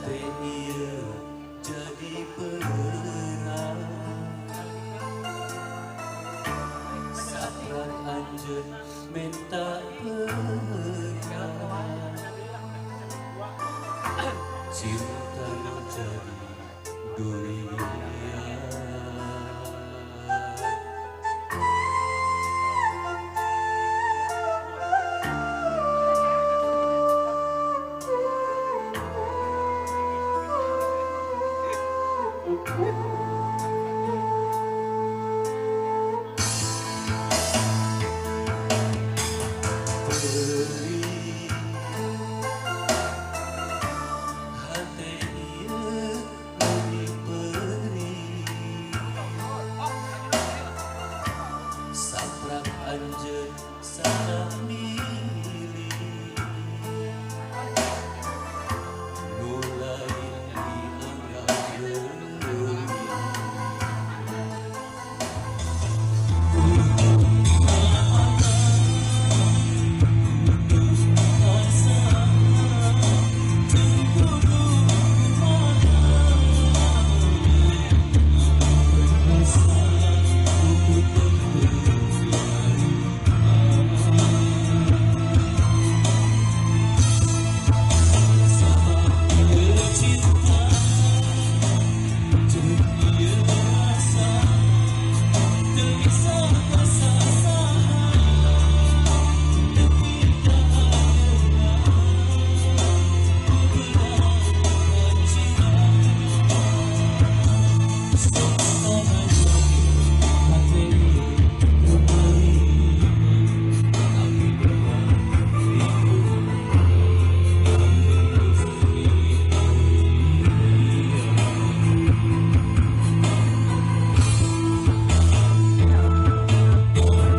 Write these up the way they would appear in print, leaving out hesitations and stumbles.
Hate ieu jadi berat. Saprak anjeun menta pegat. Cinta nu jadi durian. Perih hate ieu meuni perih. Saprak anjeun salah milih. Nu lain dianggap leuwih. Putus asa jeung kudu kumaha. Rasa untuk Sabab ieu cinta jeung ieu rasa teu bisa ka sasaha. Nepi ka ayeuna ku berat cinta. Sok jadi hate ieu perih. Tapi doa itu geus milih durian.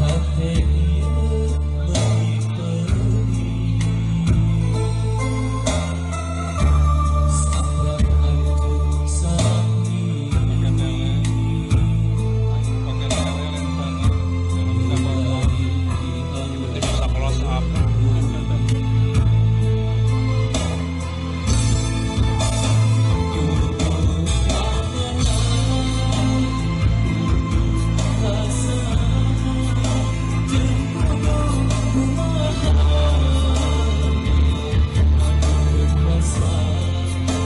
Hate ieu meuni perih. Saprak anjeun salah milih. Pakai lensanya kalau Nu bisa foto lain yang penting dianggap bisa close up. Kudu ka mana, putus asa jeung kudu kumaha. Aduh rasa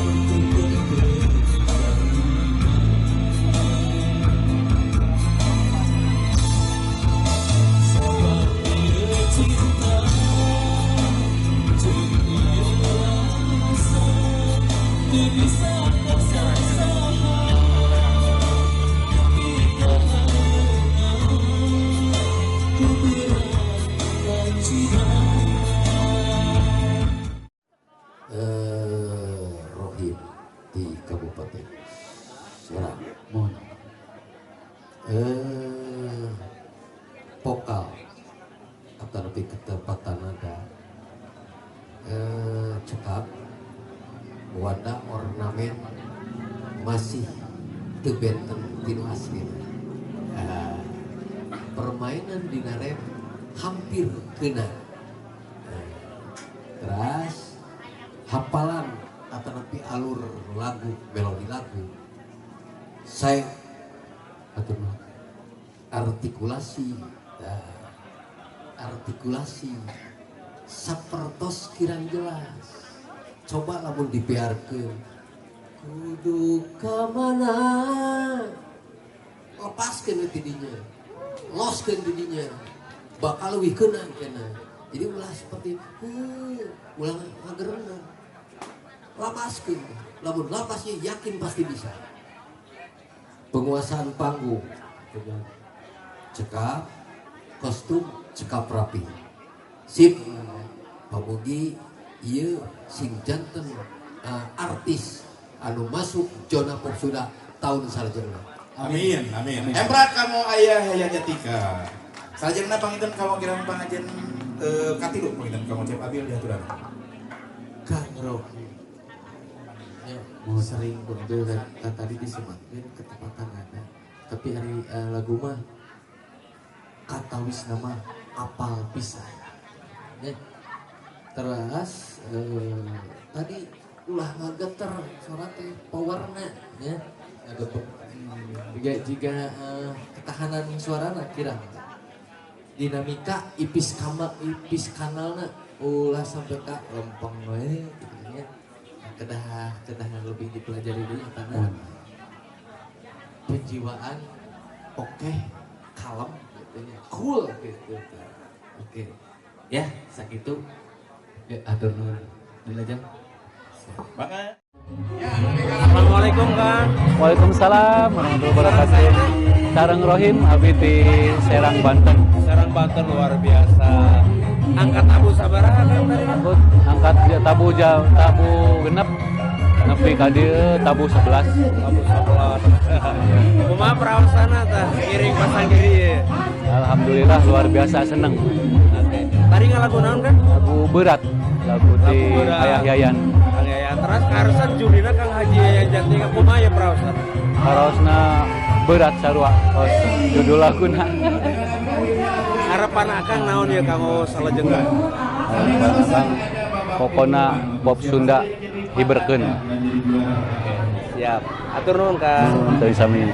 untuk terima. Sabab ieu cinta jeung ieu rasa teu bisa ka sasaha. Nepi ka ayeuna ku berat cinta. Rohim di Kabupaten Serang. Mohon. Vokal atau lebih ketepatan nada cekap warna ornamen masih teu benten tinu asli. Permainan dina ref hampir kena. Terus hafalan atau lebih alur lagu, melodi lagu saya atau artikulasi, nah, artikulasi sapertos kirang jelas. Coba lamun dibiarkeun kudu ka mana, lepaskeun we tidinya, loskeun tidinya, bakal leuwih keuna kena. Jadi ulah seperti ulah ngagerengan, lapaskeun. Lamun lapasnya yakin pasti bisa. Penguasaan panggung cekap, kostum cekap rapi. Sip, pamugi ieu sing janten artis anu masuk zona pop Sunda tahun salajengna. Amin, amin. Emprat kamu ayah Yayan Jatnika. Salajengna panginten kamu kirang pangajen katilu panginten kamu Cep Abil diaturan. Kang Rocky ya, mau sering betul kan tadi disematkan ketepatan ada, tapi hari lagu mah katawis nama apal pisan ya. Terus tadi ulah ngageter suara teh powerna ya, jika ketahanan suarana kira dinamika ipis kama ipis kanalna ulah sampai ka lempeng we gitu ya. Kedah kedah lebih dipelajari dulu karena penjiwaan oke, kalem gitu ya, cool gitu. Oke ya, sakitu ya, atur nuhun dilajeng. Bangga. Assalamualaikum, Kang. Waalaikumsalam warahmatullahi wabarakatuh. Sareng Rohim abi di Serang, Banten. Serang, Banten, luar biasa. Angkat tabuh sabaraha, Kang, tadi? Angkut angkat tabuh tabuh 6 nepi ka dieu tabuh 11. Tabuh 11. Kumaha peraosana tah ngiring pasanggiri ye? Alhamdulillah, luar biasa seneng. Oke. Tadi ngalagu naon, kan? Lagu berat, lagu di Lagu berat. Ayah Yayan. Kang Yayan. Terus karusan jurina Kang Haji Yayan Jatnika, kumaha ya peraosan? Harosna berat sarua kos judul laguna. Harapan Akang naon ya kanggo salajengna? Kang, pokona pop Sunda hiberkeun. Siap. Atur nuhun, Kang. Dari sami.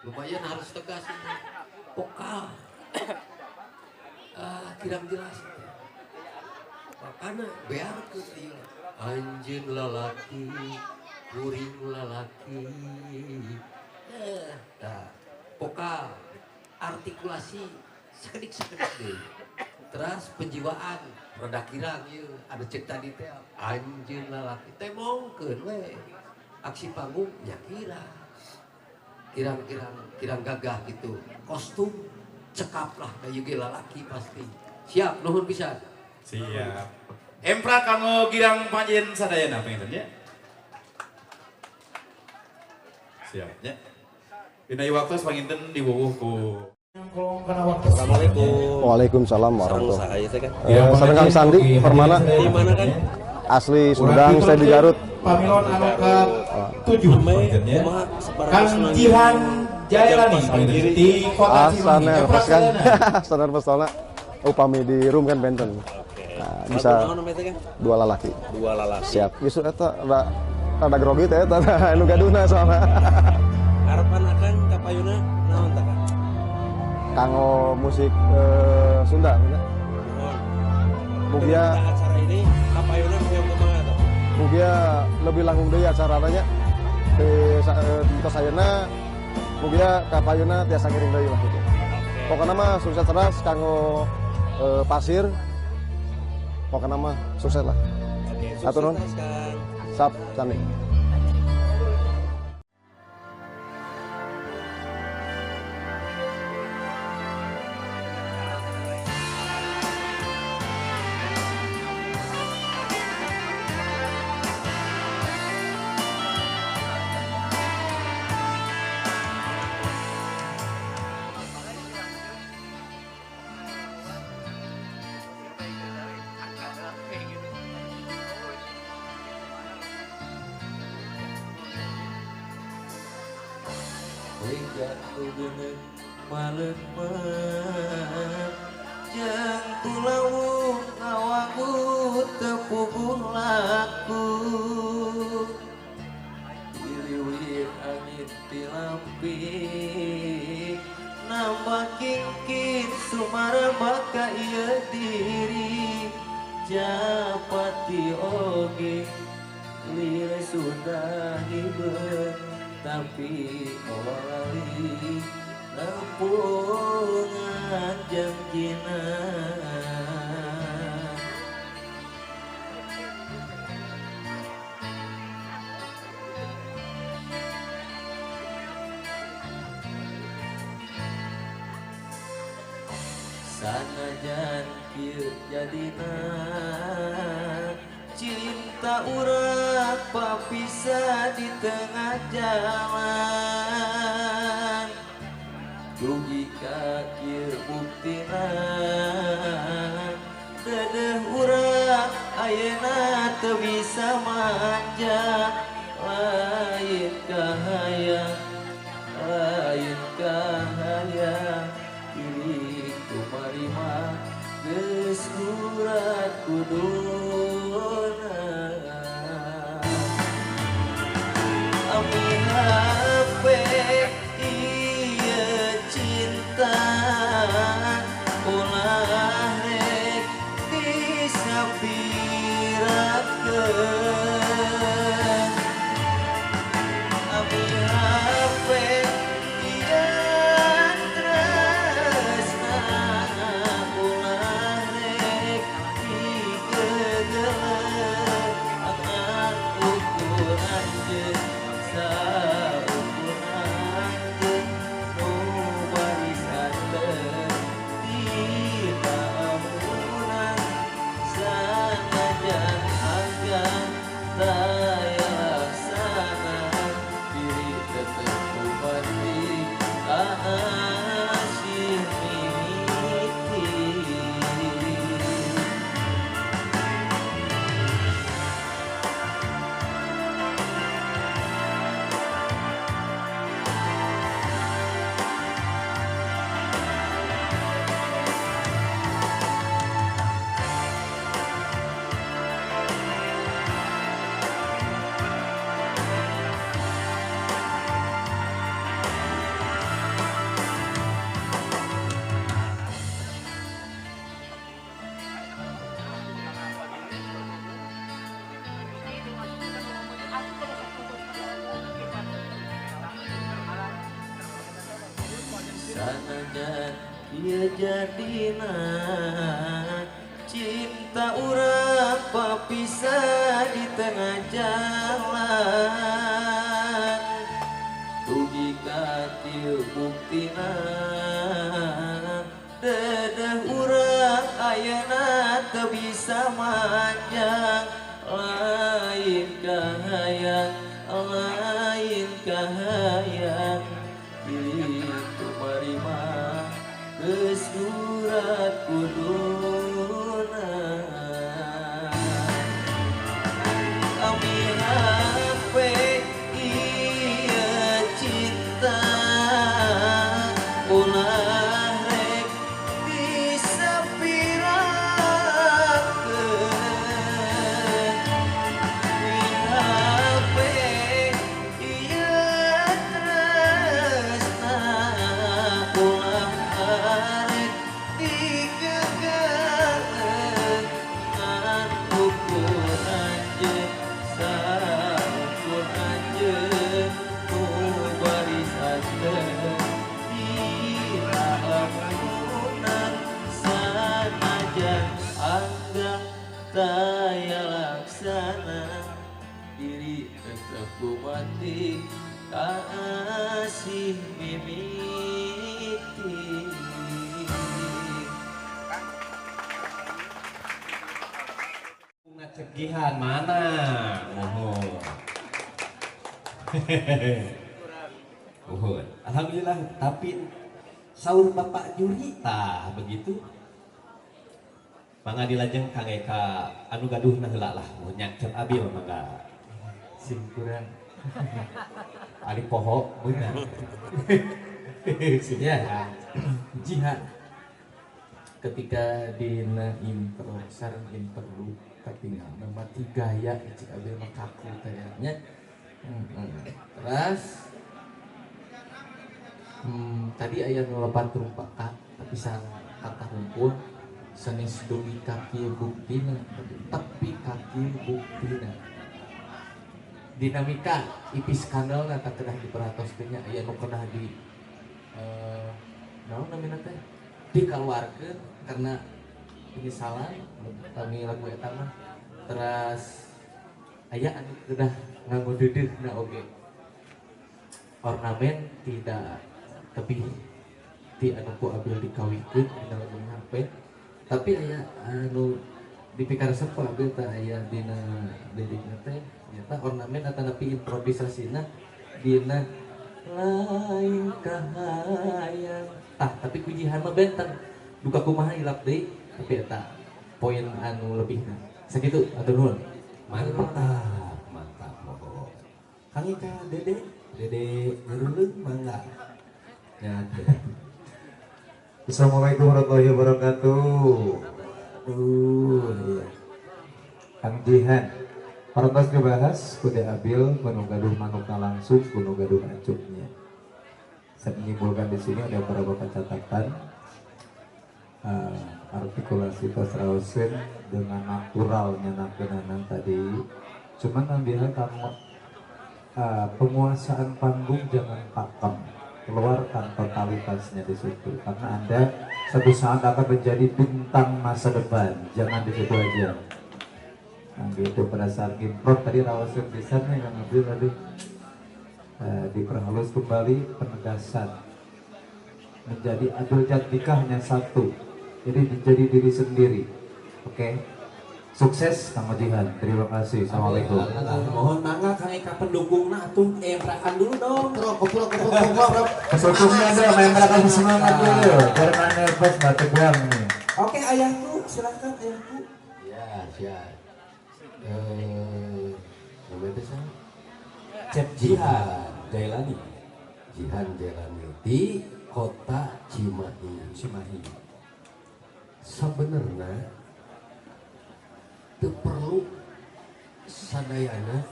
Lumayan harus tegas ini. Vokal. Ah, kurang jelas. Makanya biarkeun ieu. Anjeun lalaki, kuring lalaki. Eh, nah, vokal, artikulasi sakedik-sakedik deh. Terus penjiwaan rada kirang ieu, ada cek tadi teh anjeun lalaki temongkeun we. Aksi panggung nya kirang. Kirang-kirang kirang gagah gitu. Kostum cekap lah kayak ge lalaki pasti. Siap, nuhun pisan. Siap. Empra kanggo girang panjen sadayana panginten ya. Siap ya. Dina ieu waktu panginten diwuwuh ku Assalamualaikum. Waalaikumsalam Sareng warahmatullahi. saha ieu teh kan? Sareng Kang Sandi, Permana. Di mana kan? Asli Sumedang, saya di Garut. Pamilon anu ka 7 Ame panginten ya. kumaha Kang Jihan Jailani panginten di Kota Asa Cimahi. Empra nervous kan, sadayana. asa nervous soalnya upami di room kan benten. Oke. Nah, Lagu bisa naon namanya teh kan? Dua Lalaki. Dua Lalaki. Siap. Justru eta rada rada grogi teh eta anu gaduhna soalnya. Harapan akang kapayuna naon tah Kang? Kanggo musik Sunda, bener. Nuhun. Mugia Dengan acara ini kapayuna hoyong kumaha tah? Mugia lebih langkung deui acarana nya. Di tos ayeuna mugia kapayuna tiasa ngiring deui lah gitu. Oke. Pokoknya mah sukses terus kanggo pasir. Pokoknya mah sukses lah. Oke, sukses Hatur nuhun. terus Kang. Sap, sami. Jatuh maleman jeung tulawu ngawaku tepuguh laku diriwit angin tilampi nambah kingkin sumaraba ka ieu diri japati oge lire sudah hibeut tapi olali nepungan janjina. Sanajan kieu jadina cinta urang papisah di tengah jalan dugi ka kieu buktina dedeh urang ayeuna teu bisa manja lain kahayang lain kahayang diri kumarima geus kurat kuduna ami hape ieu cinta ulah rek disapirakeun ami. Sanajan ieu jadina cinta urang papisah di tengah jalan. Dugi ka kieu buktina dedeh urang ayeuna teu bisa manjang. Lain kahayang, lain kahayang, itu marima geus surat kuduna. Kami hape ieu cinta ulah rek disapirakeun. Mihape ieu tresna ulah arek dikekeun. Ngan ukur anjeun saukur anjeun nu baris anjeun dina lamunan sanajan anggang taya laksana diri tetep bumati kasih mimiti. Bunga cegihan mana? Mohon. Mohon. Alhamdulillah, tapi saur Bapak juri tah begitu. Mangga dilajeng Kang Eka anu gaduhna heula lah, mun Cep Abil mangga. Sing kurang. Ari poho beunang. Ya, jihad ketika dina intro sareng interlude katingal nama tiga gaya cik Abil mah kaku teh nya. Terus tadi aya nu lepat rumpakan tapi salah kata humpul sanes dugi kaki buktina tapi kaki buktina. Dinamika ipis kanalna tak kedah diperhatoskeun nya aya nu kedah di naon namina teh dikeluarkeun karena penyesalan kami lagu eta mah. Teras aya anu kedah nganggo deudeuhna oge ornamen tidak tebih ti anu ku Abil dikawikeun dina lagu HP tapi aya anu dipikaresep ku Abil teh aya dina lirikna teh nyata ornamen atanapi improvisasina dina lain kahayang tah tapi kujihan mah benten duka kumaha hilap deui tapi eta poin anu lebihna sakitu atur nuhun. Mantap, mantap mohon. Kang Eka Dede, Dede ngeruleung mangga. Ya. Assalamualaikum warahmatullahi wabarakatuh. Aduh, iya. Kang Jihan, parantos ngebahas kude Abil menu gaduh manukna langsung kudu gaduh acuknya. Saya menyimpulkan di sini ada beberapa catatan. Artikulasi tos raoseun dengan naturalnya nakenanan tadi. Cuman ambilnya kamu penguasaan panggung jangan pakem, keluarkan totalitasnya di situ karena Anda satu saat akan menjadi bintang masa depan. Jangan di situ aja. Nah, gitu pada saat improv tadi raoseun pisan nih Kang Abil tadi diperhalus kembali penegasan menjadi Abil Jatnika hanya satu, jadi menjadi diri sendiri. Oke, sukses Kang Jihan, terima kasih. Assalamualaikum. Mohon mangga Kang Eka pendukungna atuh embrakan dulu dong. Keprok. Pendukungnya dong, embrakan semangat dulu. Biar mana nervous nggak tegang nih. Oke ayahku, silakan ayahku. Ya, siap. Namanya itu siapa? Cep Jihan Jailani. Jihan Jailani di kota Cimahi. Cimahi. Sebenarnya teu perlu sadayana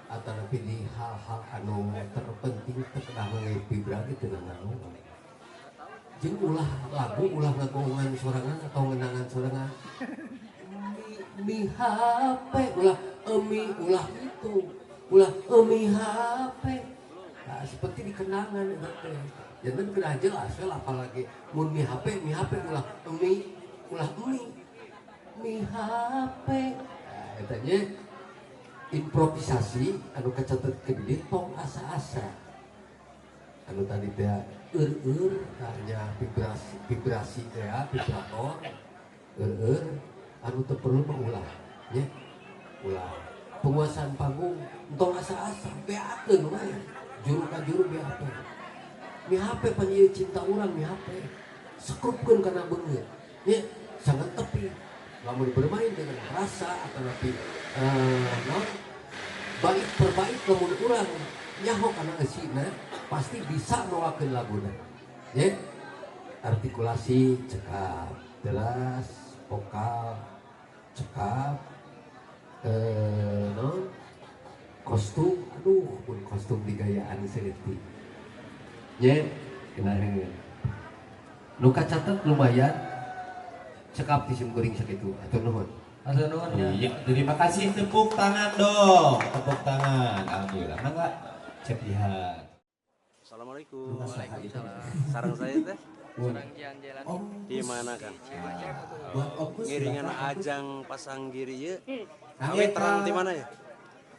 atanapi di hal-hal anu terpenting teu kedah ngepibra gitu naon. Jeung ulah lagu ulah ngagongan sorangan atau ngenangan sorangan. Mi HP ulah emi ulah itu ulah emi HP. Nah, Seperti di kenangan eta teh. Janten kedah jelas we lah, apalagi mun mi HP, mi HP ulah mi, ulah mi. Mi HP. Nah, eta nya improvisasi anu kacatet ke dieu tong asa-asa. Anu tadi teh eur-eur tanya vibrasi, vibrasi teh ya, vibrator eur-eur anu teu perlu mah ulah nya, ulah. Penguasaan panggung entong asa-asa, beakeun wae juru ka juru beakeun. Mi HP pan ieu cinta urang, mi HP sekrupkeun kana beungeut nya, sangat tepi lamun bermain dengan rasa atau nanti non bait per bait lamun urang nyaho kana eusina pasti bisa mawakeun laguna ya. Artikulasi cekap jelas, vokal cekap, non kostum, aduh pun kostum digayaan saeutik nya kena nu kacatet lumayan cekap di simkuring sakitu. Atur nuhun. Atur nuhun ya. Iya, terima kasih, tepuk tangan dong, tepuk tangan. Alhamdulillah, mangga Cep Jihan. Assalamualaikum. Waalaikumsalam. Sarang saya teh. Sarang Jihan Jalan. Di mana kan? Buat Okus, ngiringan silakan. Ajang pasanggiri ieu. Nah, Awe terang di mana ya?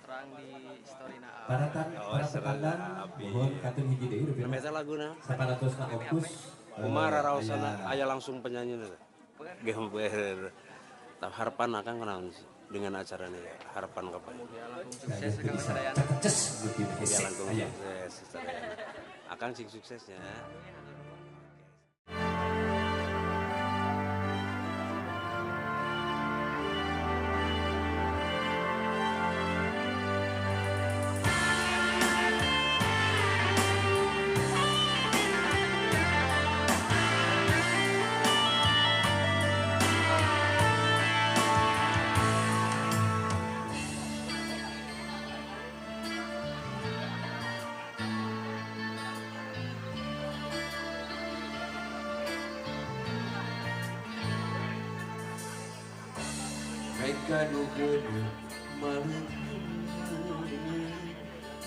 Terang di story na. Para Oh, para story petandang, na api. mohon katun hiji deui rupina. Namanya laguna. 800 na Okus. Kumaha raraosana aya. Aya langsung penyanyi teh. Gambar. Tah harapan akang kunaon dengan acara ini, harapan kapan? Sukses Bisa sadayana. ceces begitu. Mugia langkung Aya. sukses sadayana. Akang sing suksesnya. Mereka nu geudeuk maleung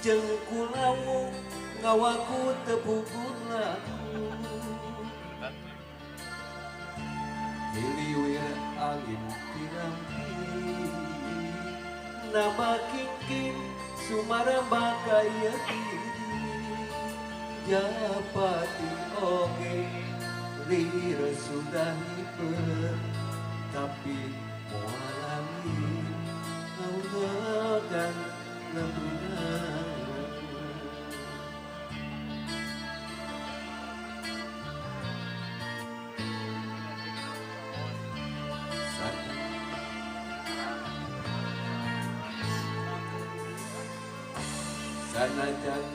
jeung kulawu ngawaku teu puguh laku hiliwir angin pirampi nama kingkin sumaramba ka ieu diri japati oge lir sudah hiper tapi moalami ngaunakan lembungan. Sanajan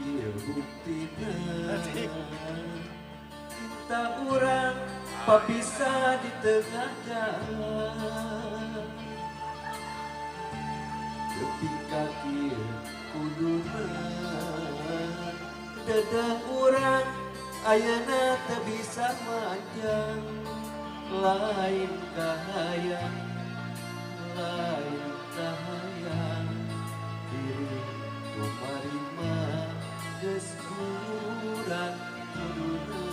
ieu buktina cinta urang papisah di tengah jalan tepi kaki kuduna dedeh urang ayeuna teu bisa manjang lain kahayang lain kahayang diri kumarima geus kurang kuduna.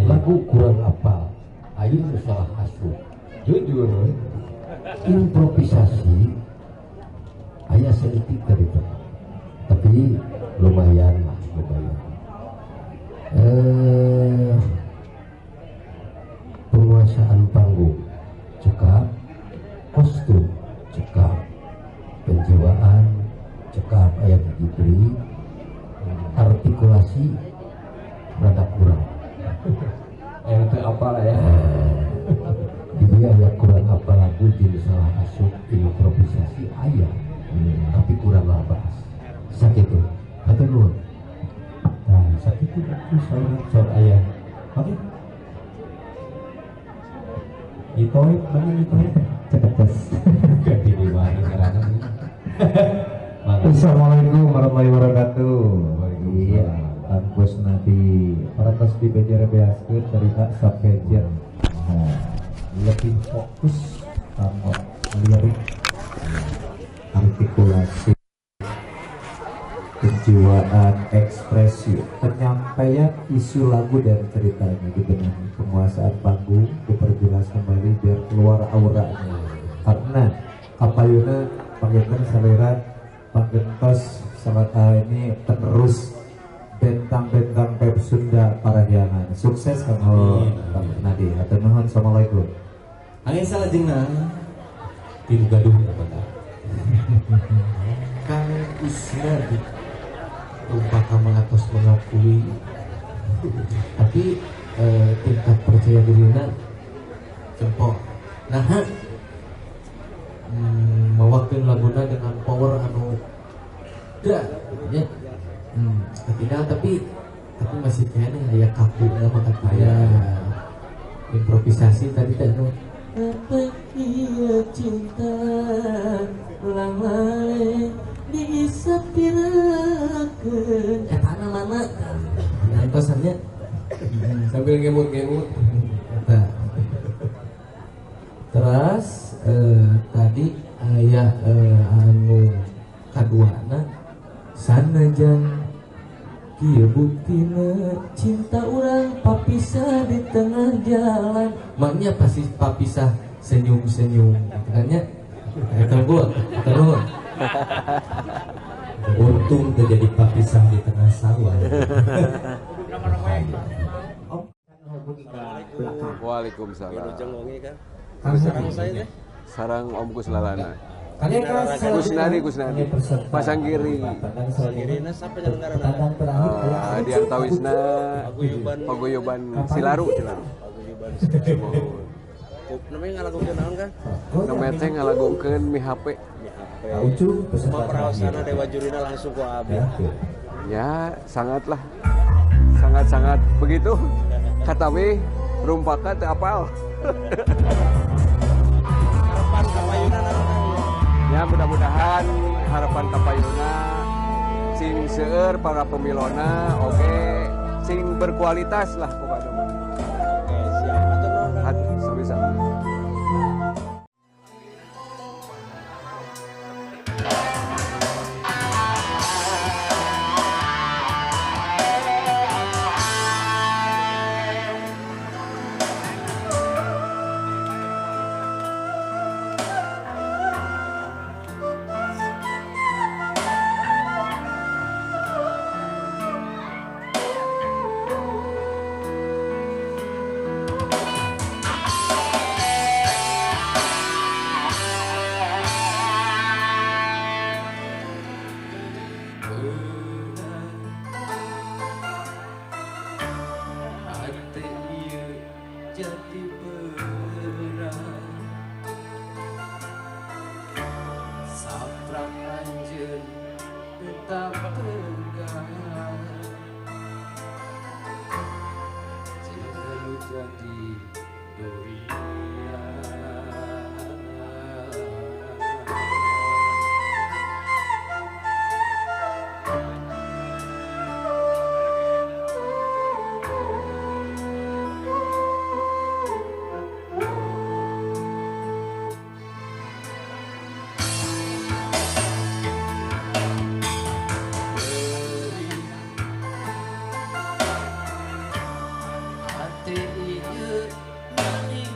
Lagu kurang apa, air salah asuh. Jujur improvisasi aya sedikit tadi itu, tapi lumayan lah, lumayan. Penguasaan panggung cekap, kostum cekap, penjiwaan cekap, ayat diberi, artikulasi rada kurang. Itu apa lah ya? Jadi ayat kurang apa lagu jadi salah asup improvisasi ayat, tapi kurang lah bahas. Sakit tuh, atau nuhun. Nah, sakit itu soal ayah. Oke. Itoy, mana Itoy? Cepet tes. Ganti di mana karena. Assalamualaikum warahmatullahi wabarakatuh. Iya, Kang Kusnadi. Parantos di Banjar beaskeun cerita sampai J. Nah, lebih fokus sama lirik, artikulasi, kejiwaan, ekspresi, penyampaian isu lagu dan ceritanya dibenahi, penguasaan panggung diperjelas kembali biar keluar auranya. Karena kapayuna panginten saliran panggentos salat ini penerus bentang-bentang pep Sunda Parahyangan. Sukses kanggo Kang Nadi. Hatur nuhun. Assalamualaikum. Angin salajengna tilu gaduh apa Kang Kusnadi umpama mengatos mengakui, tapi tingkat percaya dirinya cempok. Nah, mewakili laguna dengan power anu dah, ya. Ketinggal tapi masih kayaknya ya kaku ya maka ya improvisasi tadi teh anu apa iya cinta lamai disepirakeun eta mana nantosannya sambil ngemut-ngemut eta. Terus tadi aya anu kaduana sanajan kieu buktina cinta urang papisah di tengah jalan, maknya pasti papisah senyum-senyum gitu kan ya. Tunggu, tunggu. Untung terjadi papisah di tengah sawah. Waalaikumsalam. Sarang Om Kuslalana. Kusnadi, Kusnadi. Pasanggiri. Di Antawisna, Paguyuban Silaru. Namanya ngalagukeun naon kan? Namanya teh ngalagukeun Mi HP. Kumaha peraosana Dewa Jurina langsung ku abi. Ya, sangatlah. Sangat-sangat begitu. Katawi rumpaka teu apal. Harapan kapayuna naon? Ya, mudah-mudahan harapan kapayuna sing seueur para pemilona, oke, sing berkualitas lah pokoknya. Oke, siap. Hatur nuhun. Sami-sami. Jadi berat saprak anjeun tetap tegar, cinta lu jadi durian. Hati ieu maning.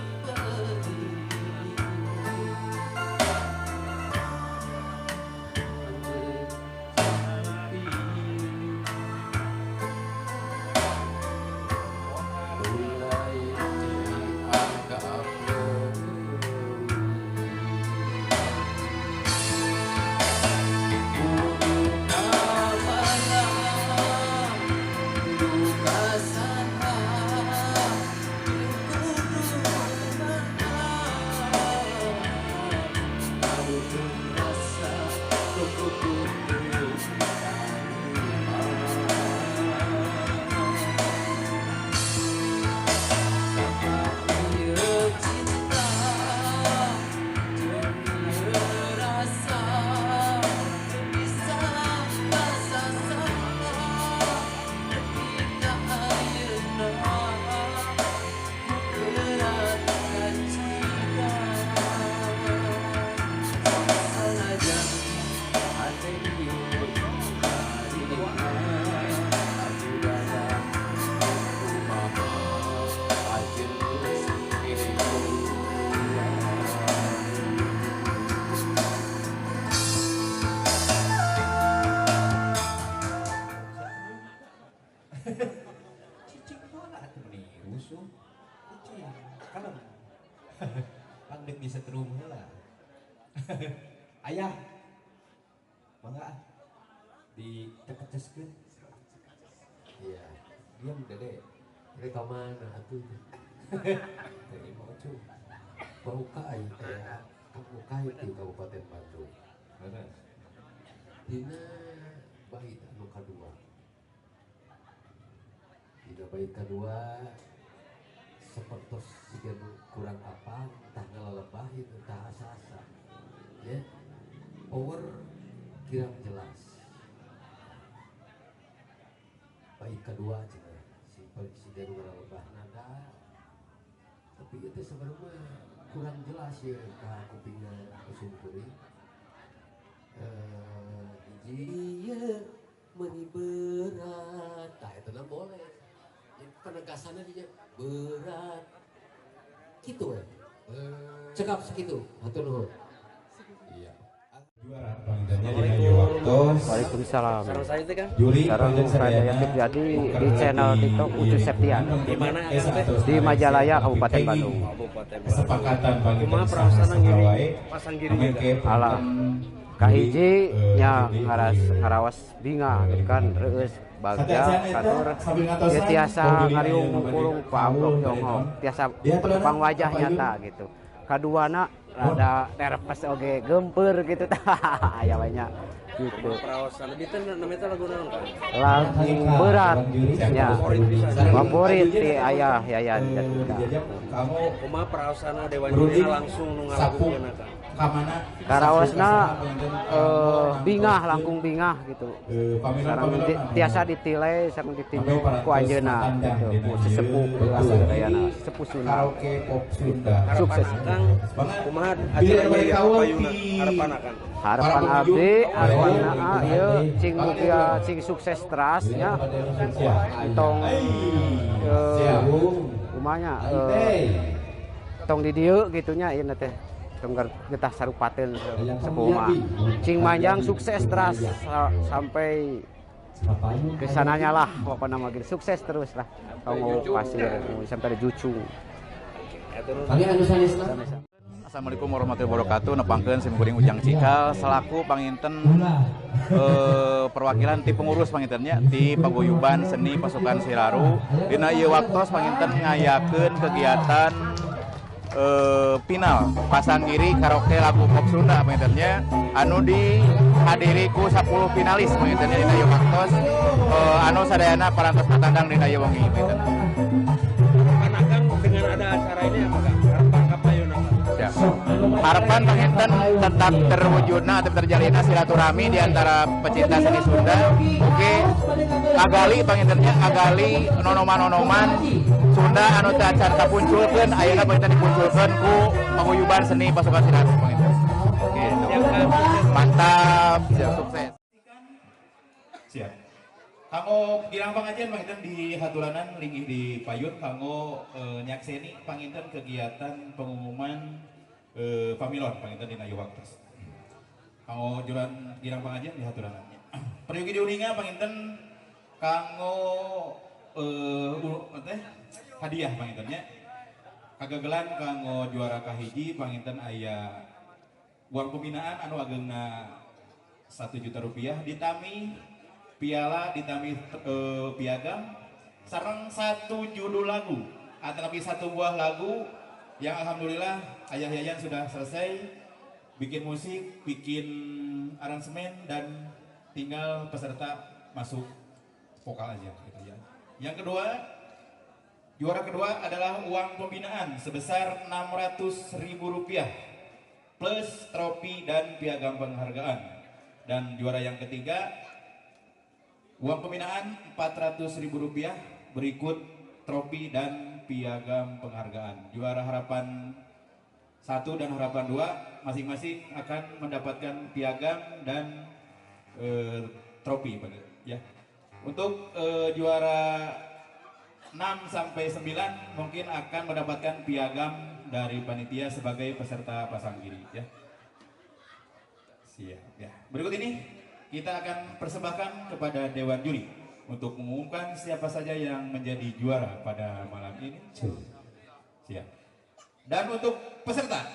Mangga dicekeceskeun. Iya. Diam Dede. Ini ka mana atuh? Teh imah Ucu. Bau kai teh Kang Ukay di Kabupaten Bandung. Leres. Dina bait anu kadua. Dina bait kadua sepertos siga nu kurang apa, entah ngalalebahin, entah asa-asa. Ya. Power kirang jelas. Bait kedua cenah si siga nu ngalalebah nada. Tapi itu sebenarnya kurang jelas ya ka kupingna usum kuring. Hiji ieu meuni berat. Tah eta na boleh. Jadi penegasannya dia berat. Gitu we. Cekap segitu. Hatur nuhun. Iya. Juara pangintennya dina ieu waktos. Waalaikumsalam. Sareng saya teh Kang. Juri Sareng panginten Sadaya sadayana Jadi di channel TikTok Ucu Septian Di mana Akang teh? di Majalaya Kabupaten Bandung. Kabupaten Bandung. Kesepakatan panginten Kumaha peraosana saha ngiri wae. pasang giri juga. Alah. Kahiji nya ngaras ngarawas bingah gitu kan, reueus bagja katur ieu tiasa ngariung mungkulung paamprok jonghok tiasa tepang wajah nyata gitu. Kaduana rada nervous oge gempeur gitu tah aya we nya gitu. Kumaha peraosana di teh namanya teh lagu naon Kang? Lagu berat nya favorit ti ayah Yayan Jatnika. Kamu Kumaha peraosana Dewan Jurina langsung nu ngalagukeun Kang? kamana? Karaosna bingah, langkung bingah gitu. Sareng tiasa ditilai sareng ditinju ku anjeunna gitu, ku sesepuh sadayana, sesepuh Sunda. Karaoke pop Sunda. Harapan Sukses. Akang kumaha acaranya ieu kapayuna? Harapan Akang. Harapan abdi, harapanna ieu cing mugia cing sukses teras nya. Tong kumanya tong di dieu gitu nya ieu teh. Tong getah sarupateun sepuh mah. Cing manjang sukses teras sampai kesananya lah pokoknya mah gitu. Sukses terus lah. Kanggo pasir sampai jucu. Kali anu sanesna. Assalamualaikum warahmatullahi wabarakatuh. Nepangkeun sim kuring Ujang Cikal selaku panginten perwakilan ti pengurus pangintennya ti Paguyuban Seni Pasukan Siraru. Dina ieu waktos panginten ngayakeun kegiatan final pasang giri karaoke lagu pop Sunda pangintennya anu dihadiri ku 10 finalis pangintennya dina ieu waktos anu sadayana parantos patandang dina ieu wengi panginten. Harapan Akang dengan ada acara ini apa Kang? Harapan kapayuna Kang? Ya. Harapan panginten tetap terwujudna atau terjalina silaturahmi di antara pecinta seni Sunda. Oke, ngagali pangintennya ngagali nonoman-nonoman Sunda anu teu acan kapunculkeun ayeuna panginten dipunculkeun ku paguyuban seni Pasukan Siraru panginten. Gitu. Mantap, siap sukses. Siap. Kanggo girang pangajian panginten di haturanan linggih di payun kanggo nyakseni panginten kegiatan pengumuman pamilon panginten dina ieu waktos. Kanggo juran girang pangajian di haturanan. Peryogi diuninga panginten kanggo teh hadiah pangintennya. Kagagelan kanggo juara kahiji panginten aya uang pembinaan anu ageungna 1 juta rupiah ditami piala, ditami piagam sareng satu judul lagu atau lebih satu buah lagu yang alhamdulillah Ayah Yayan sudah selesai bikin musik, bikin aransemen dan tinggal peserta masuk vokal aja gitu ya. Yang kedua, juara kedua adalah uang pembinaan sebesar 600.000 rupiah plus trofi dan piagam penghargaan. Dan juara yang ketiga, uang pembinaan 400.000 rupiah berikut trofi dan piagam penghargaan. Juara harapan 1 dan harapan 2 masing-masing akan mendapatkan piagam dan trofi ya. Untuk juara 6 sampai 9 mungkin akan mendapatkan piagam dari panitia sebagai peserta pasang giri ya. Siap ya. Berikut ini kita akan persembahkan kepada Dewan Juri untuk mengumumkan siapa saja yang menjadi juara pada malam ini. Siap. Dan untuk peserta,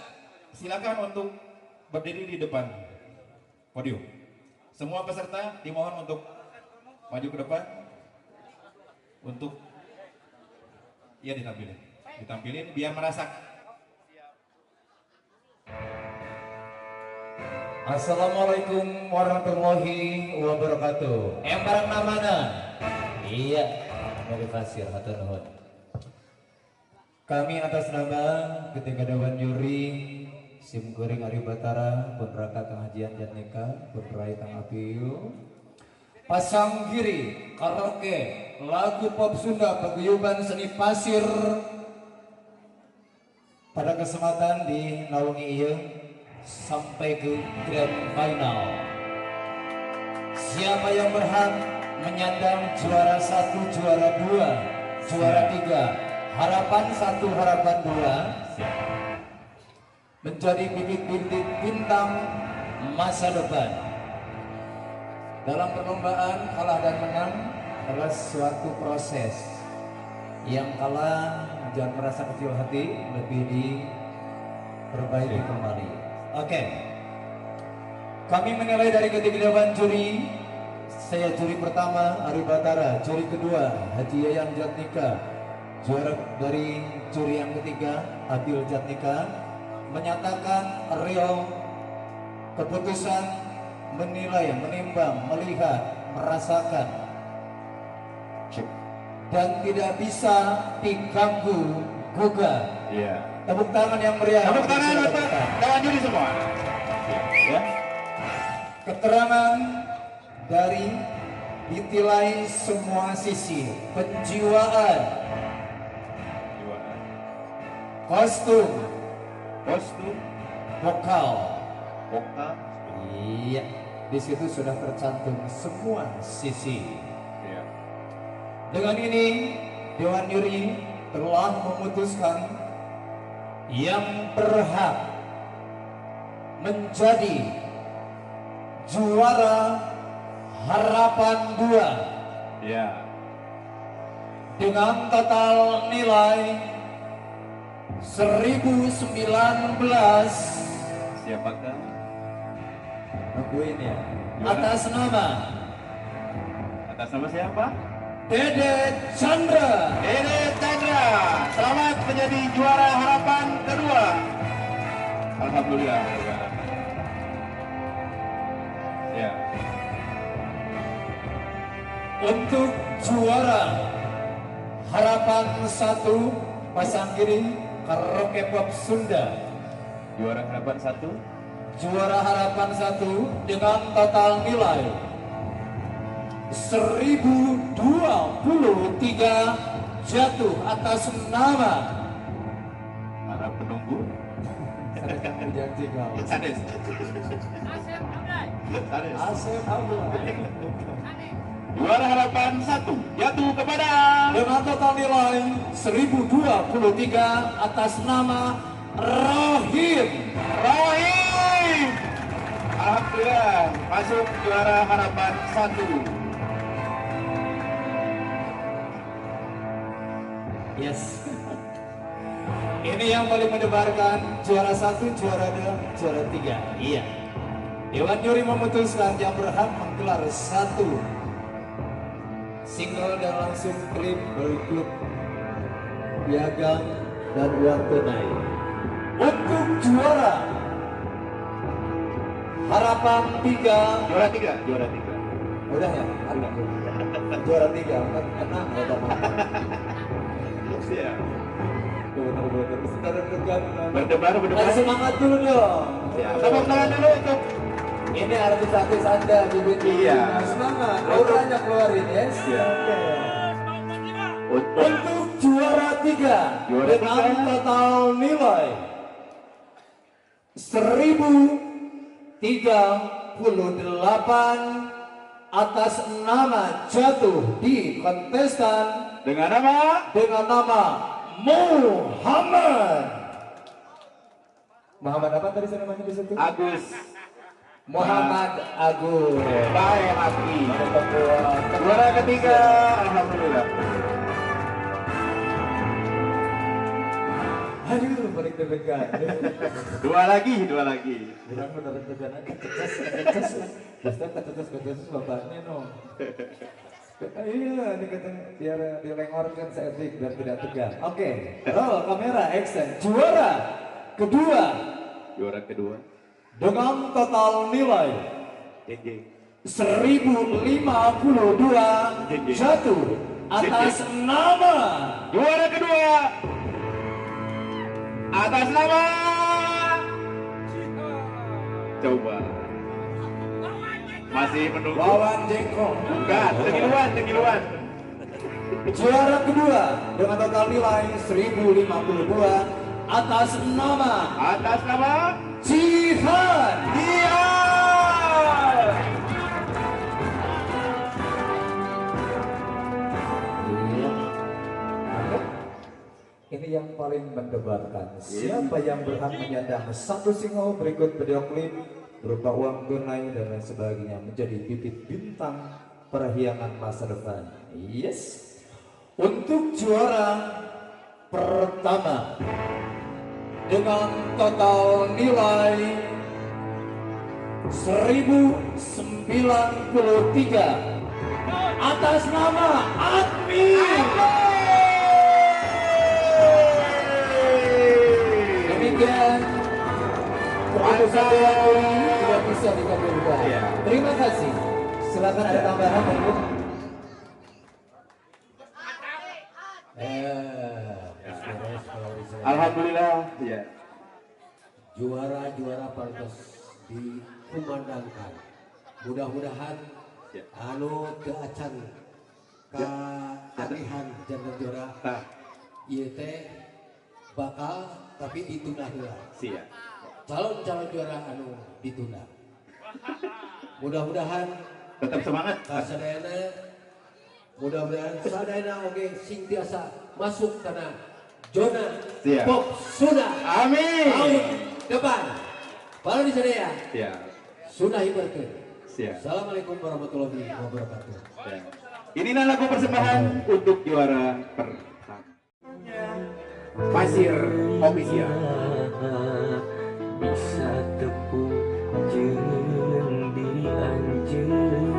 silakan untuk berdiri di depan podium. Semua peserta dimohon untuk maju ke depan untuk ya ditampilin. Ditampilin biar merasakan. Assalamualaikum warahmatullahi wabarakatuh. Embarang namana. Iya, dari pasir hatur nuhun. Kami atas nama ketiga dewan juri Sim Kuring Ari Batara, pun Raka Kang Hajian Jatnika, pun Rai Kang Apiu. Pasang Giri, karaoke, lagu pop Sunda, paguyuban seni pasir. Pada kesempatan di naungi ieu sampai ke grand final. Siapa yang berhak menyandang juara 1, juara 2, juara 3, harapan 1, harapan 2, menjadi bibit-bibit bintang masa depan. Dalam perlombaan kalah dan menang adalah suatu proses. Yang kalah jangan merasa kecil hati, lebih diperbaiki kembali. Oke, kami menilai dari ketiga dewan juri. Saya juri pertama Ari Batara, juri kedua Haji Yayan Jatnika, juara dari juri yang ketiga Abil Jatnika, menyatakan real keputusan menilai, menimbang, melihat, merasakan, dan tidak bisa diganggu gugat. Iya. Tepuk tangan yang meriah. Tepuk tangan untuk dewan juri semua. Ya. Keterangan dari ditilai semua sisi, penjiwaan, kostum, vokal, iya, di situ sudah tercantum semua sisi. Iya. Dengan ini dewan juri telah memutuskan yang berhak menjadi juara harapan 2, ya, dengan total nilai 1019. Siapakah? Nungguin ya. Juara. Atas nama. Atas nama siapa? Dede Chandra. Dede Chandra, selamat menjadi juara harapan kedua. Alhamdulillah. Ya. Untuk juara harapan 1 pasang kiri karaoke pop Sunda. Juara harapan 1. Juara harapan 1 dengan total nilai 1023 jatuh atas nama para penunggu. Sades. Asep Abdullah. Juara harapan 1 jatuh kepada dengan total nilai 1023 atas nama Rohim. Rohim. Alhamdulillah masuk juara harapan 1. Yes. Ini yang paling mendebarkan, juara 1, juara 2, juara 3. Iya. Dewan juri memutuskan yang berhak menggelar 1 single dan langsung klip dari klub piagam dan uang tunai. Untuk juara harapan 3, juara 3, juara 3. Udah ya? Udah. Juara 3, enak enggak apa-apa. Siap. Berdebar, berdebar. Semangat dulu dong. Siap. Tepuk tangan dulu untuk ini artis-artis Anda, bibit. Iya. Semangat. Auranya keluarin, yes. Iya. Oke. Untuk juara 3 dengan total nilai 1038 atas nama jatuh di kontestan dengan nama Muhammad. Muhammad apa tadi namanya di situ? Agus. Muhammad Agus. Baik, Aki. Juara ketiga, alhamdulillah. Aduh, balik deg-degan. Dua lagi, dua lagi. Kurang bener deg-degan aja. Pasti ketetes-ketetes bapaknya no. Iya, ini kata biar dilengorkan seetik dan tidak tegang. Oke, roll kamera action. Juara kedua. Juara kedua. Dengan total nilai 1052 jatuh atas nama juara kedua atas nama coba masih menunggu Wawan Jengkol. Bukan, tengiluan. Juara kedua dengan total nilai 1052 atas nama Jihan. Ini yang paling mendebarkan. Siapa yang berhak menyandang satu single berikut video klip berupa uang tunai dan lain sebagainya menjadi bibit bintang perhiangan masa depan. Yes. Untuk juara pertama dengan total nilai 1093 atas nama Admi. Demikian keputusan Dewan Juri tidak bisa dikabulkan. Ya. Terima kasih. Silakan ada tambahan untuk. Alhamdulillah. Ya. Juara-juara pantas dikumandangkan. Mudah-mudahan ya. Anu teu acan kaanihan jantan juara. Ieu teh bakal tapi ditunda heula. Siap. Calon-calon juara anu ditunda. Mudah-mudahan tetap semangat. Sadayana mudah-mudahan sadayana oge sing tiasa masuk kana zona pop Sunda. Amin. Tahun depan. Baru di sadaya. Siap. Sunda hibarkeun. Siap. Assalamualaikum warahmatullahi wabarakatuh. Siap. Inilah lagu persembahan untuk juara pertama. Pasir Official. Bisa tepung jeung diri anjeun.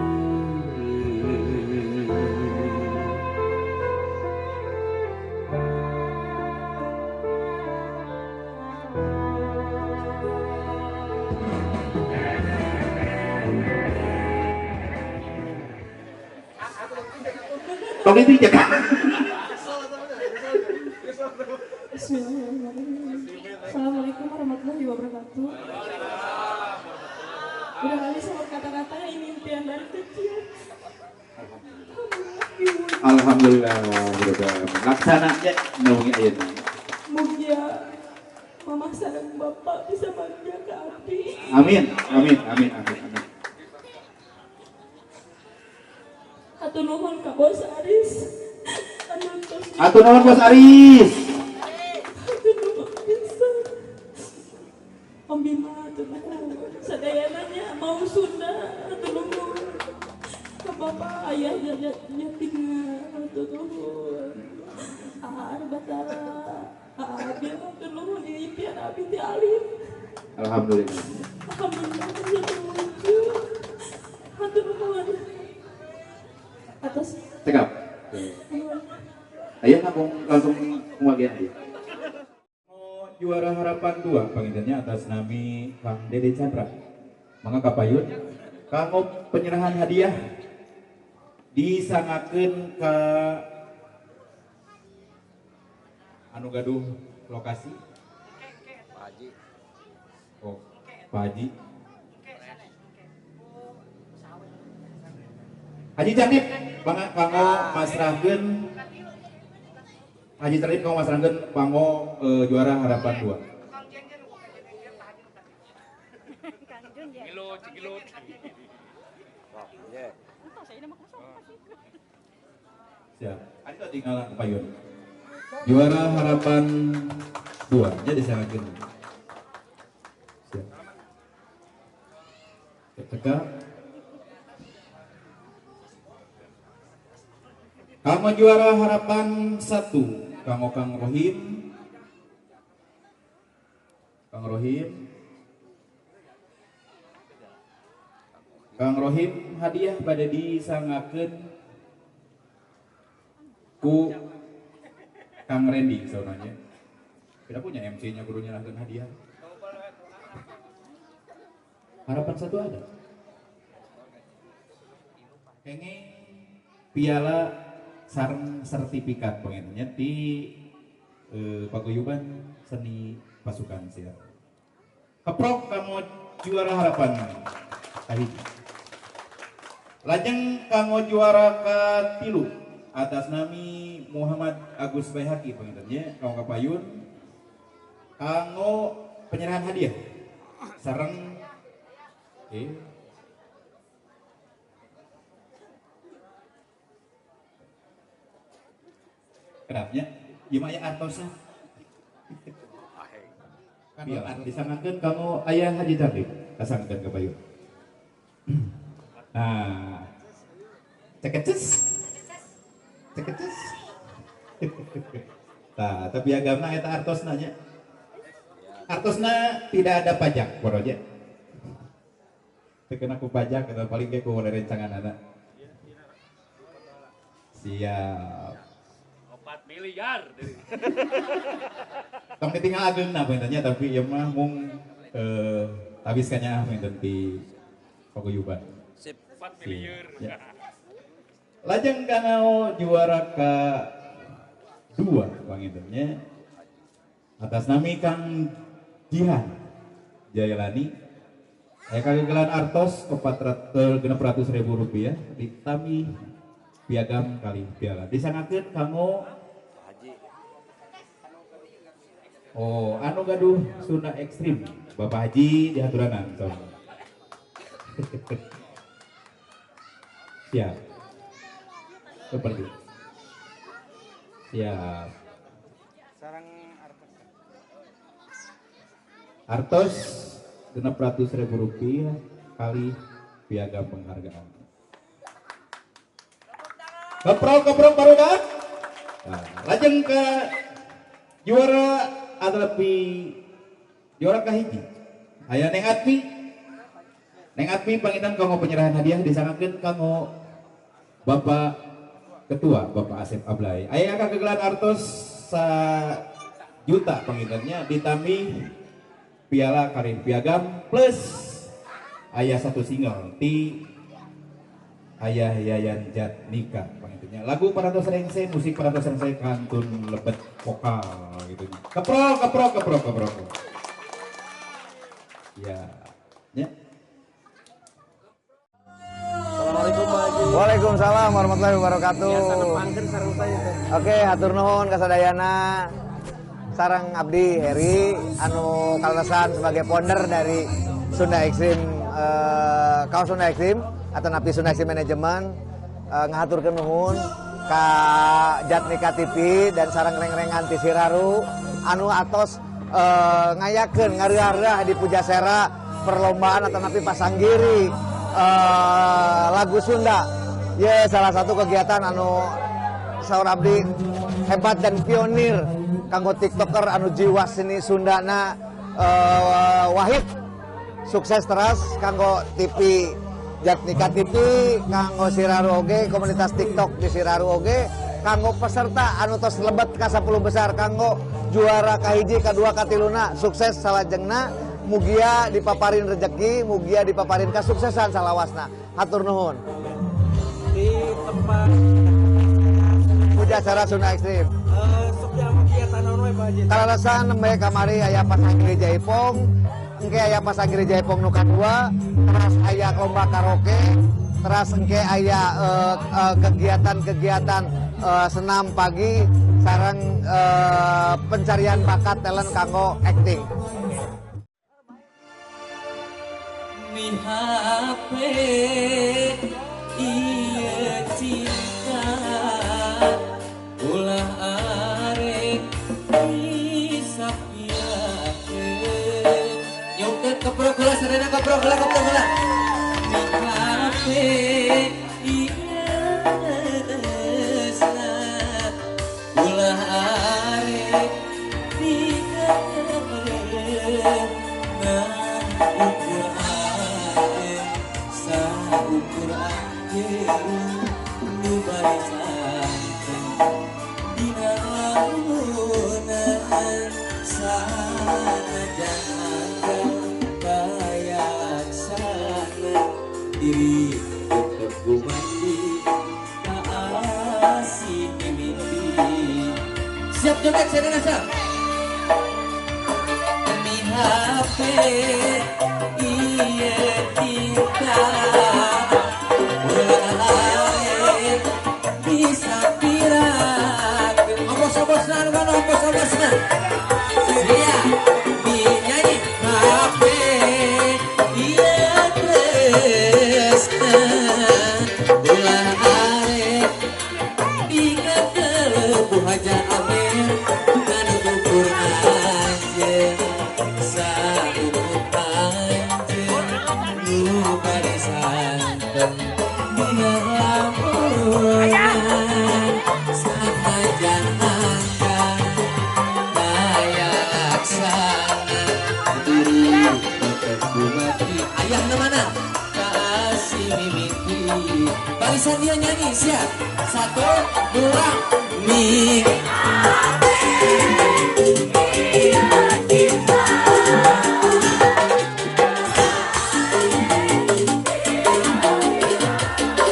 Tong itu jaga. Bismillahirrahmanirrahim. Assalamualaikum warahmatullahi wabarakatuh. Udah kali sama kata-kata ini impian dari kecil. Alhamdulillah, laksana ya naungi ayeuna. Mugia mama sareng bapak bisa bangga ke abdi. Amin, amin, amin, amin, amin. Hatur nuhun ka Bos Aris. Hatur nuhun Bos Aris. Hatur nuhun pisan. Om Bima hatur nuhun. Sadayananya mau Sunda hatur nuhun. Ka bapak ayah nyatinga hatur nuhun. Aar Batara, Abil hatur nuhun impian abi teh alim. Alhamdulillah. Alhamdulillah bisa terwujud. Hatur nuhun. Atas cekap. Ayo langsung pembagian dia. Juara harapan 2 panggilannya atas nami Kang Dede Chandra. Mangga kapayun kanggo penyerahan hadiah disangakeun ka anu gaduh lokasi. Pak Haji. Oh, Pak Haji. Haji Candip, bangga kanggo masrahkeun Haji Candip kanggo masrahkeun kanggo juara harapan 2. Siap. Ada tinggalan kepayun. Juara harapan 2 jadi sangakeun. Siap. Tegak. Kanggo juara harapan 1, kanggo Kang Rohim. Kang Rohim. Kang Rohim hadiah bade disangakeun ku Kang Randy saunanya. Tidak punya MC-nya kudu nyerahkeun hadiah. Harapan satu ada. Kenging piala sareng sertifikat pengennya di paguyuban seni pasukan siap. Keprok kamu juara harapan kahiji. Lajeng kanggo juara katilu atas nami Muhammad Agus Baihaki pengennya kanggo kapayun kanggo penyerahan hadiah sareng kedapnya ieu mah aya artosna. Piala disangakeun kanggo ayah Haji Cantik kasangkeun ka payun. Nah, cekeces. Cekeces. Nah, tapi agamna eta artosna nya. Artosna tidak ada pajak poroja. Teu kena ku pajak atau paling ge ku rerencanganana. Siap. 4 miliar. Tong ditinggal ageungna panginten tapi ieu mah mung tabis kanyaah panginten ti paguyuban. Sip, 4 miliar. Ya. Lajeng kanggo juara ka 2 pangintennya atas nami Kang Jihan Jailani aya kagegelan artos 400.000 rupiah ditami piagam kali piala disangakeun kanggo oh anu gaduh Sunda Ekstrim Bapak Haji dihaturanan sok. Siap. Seperti. Siap. Sarang artos. Artos 600.000 rupiah kali piagam penghargaan. Keprok keprok barudak. Nah, lajeng ke juara atlepi juara kahiji. Aya Neng Atmi. Neng Atmi panginten kanggo penyerahan hadiah disangakeun kanggo Bapak Ketua Bapak Asep Ablay. Aya kagegelan artos 1 juta pangintennya ditambih piala karir piagam plus aya satu single ti Ayah Yayan Jatnika pangintennya. Lagu Parantos Rengse, musik Parantos Rengse kantun lebet vokal gitu. Keprok keprok keprok keprok. Ya. Ya. Assalamualaikum Pak Haji. Waalaikumsalam warahmatullahi wabarakatuh. Oke, hatur nuhun kasadayana. Sarang Abdi Heri anu kaleresan sebagai founder dari Sunda Extreme Kaos Sunda Extreme atau Napi Sunda Extreme Management ngahaturkeun nuhun ka Jatnika TV dan sarang reng-rengan ti Siraru anu atos ngayakeun ngareureuh di Pujasera perlombaan atau napi pasanggiri lagu Sunda. Ya salah satu kegiatan anu saur abdi hebat dan pionir kanggo tiktoker anu jiwa seni Sundana Wahid sukses terus kanggo TV Jatnika TV kanggo Siraru oge komunitas TikTok di Siraru oge kanggo peserta anu tos lebet ka 10 besar kanggo juara kahiji kadua katiluna sukses salajengna mugia dipaparin rezeki mugia dipaparin kesuksesan salawasna hatur nuhun di tempat Pujasera Sunda Ekstrim. Kalalesan nembe kamari aya pasanggiri jaipong, engke aya pasanggiri jaipong nu kadua, teras aya lomba karaoke, teras engke aya kegiatan-kegiatan senam pagi sareng pencarian bakat talent kanggo acting. Mihape ieu cinta ulah arek disapirakeun nyungkeun keprok heula sarena keprok heula keprok heula mihape ieu ulah arek dikeun ngan ukur ate. anjeun nu bari santen dina lamunan sanajan angga kaya laksana diri tetep gumandi kaasih mimpi. Siap joget Serena siap. Demi HP iya kita ulah bisa pirak. Obos-obosna anu mana obos-obosna. Siap nyanyi HP iya tresna ulah arek dikekeuh ku Haja Amir kan ukur anjeun saukur anjeun nu bari santen dina lamunan sanajan angga daya laksana diri tetep gumati. Ayahna mana? Kasih mimiti. Barisan dia nyanyi siap. 1, 2, mi.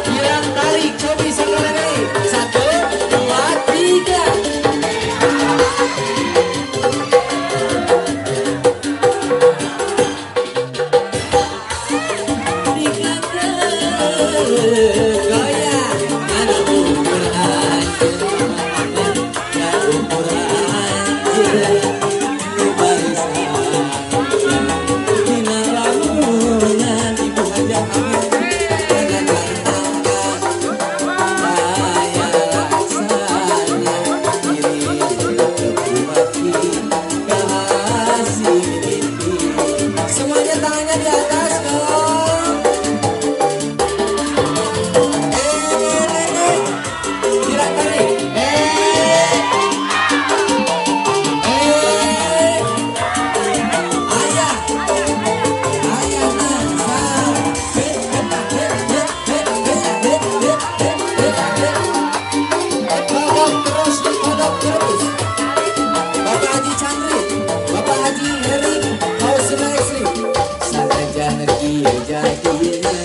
Girang tarik cobi sekali lagi. 1, 2, 3. Semuanya tangannya di atas dong. Girang tarik. Ayah. Ayah nah. Kodok terus, kodok terus. Bapak Haji Chandri, Bapak Haji Heri, Hausina Esri. Sanajan kieu jadina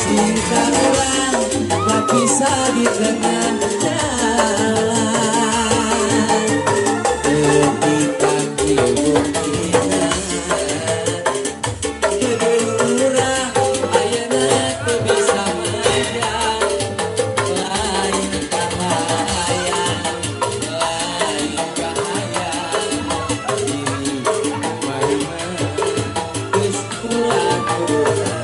cinta urang bapisah di tengah jalan. Teuti kaki bukina Kedulurah ayeuna teu bisa manja. Lain kahayang, lain kahayang diri mah geus kurang kurang.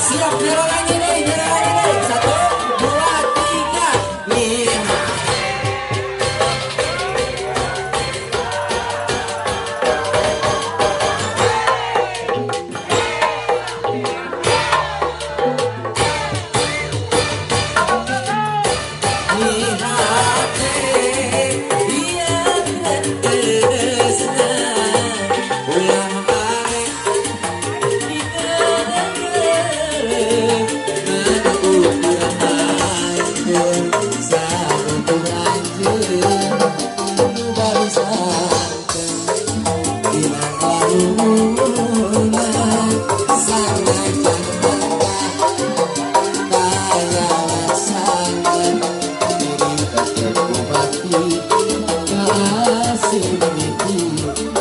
Siap nyero lagi nih, nyero lagi nih. 1, 2, 3. Nih.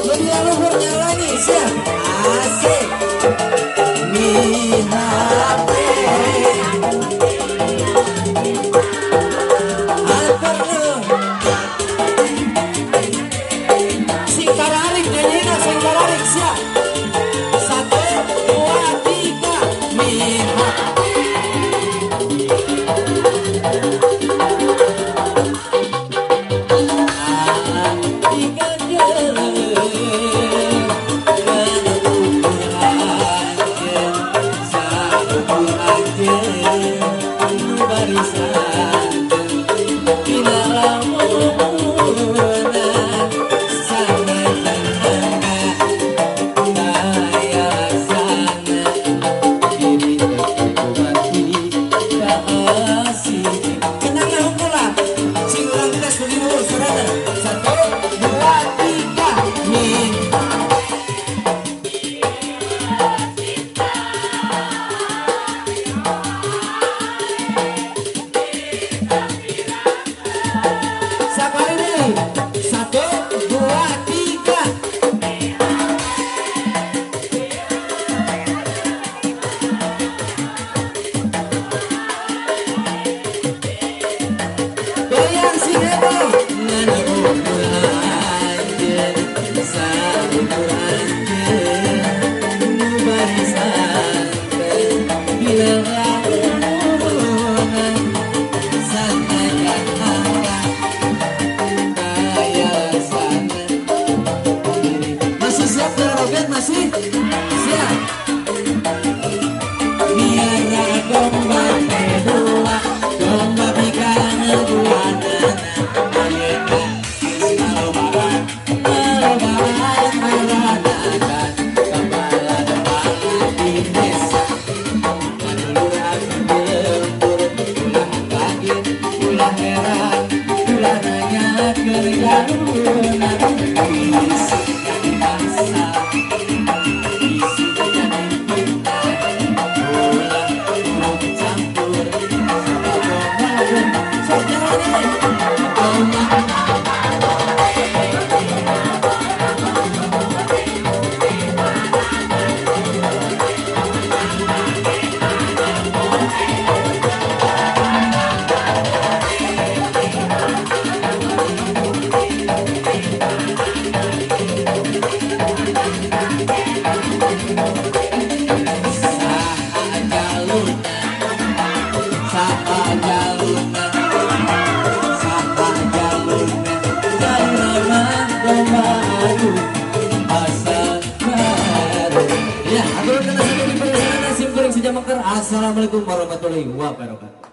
Lebih leluhurnya lagi, siap. Asik. Mi HP Atur. Sing tararik nyanyiina, sing tararik siap. 1, 2, 3. Mi HP mengker. Assalamualaikum warahmatullahi wabarakatuh.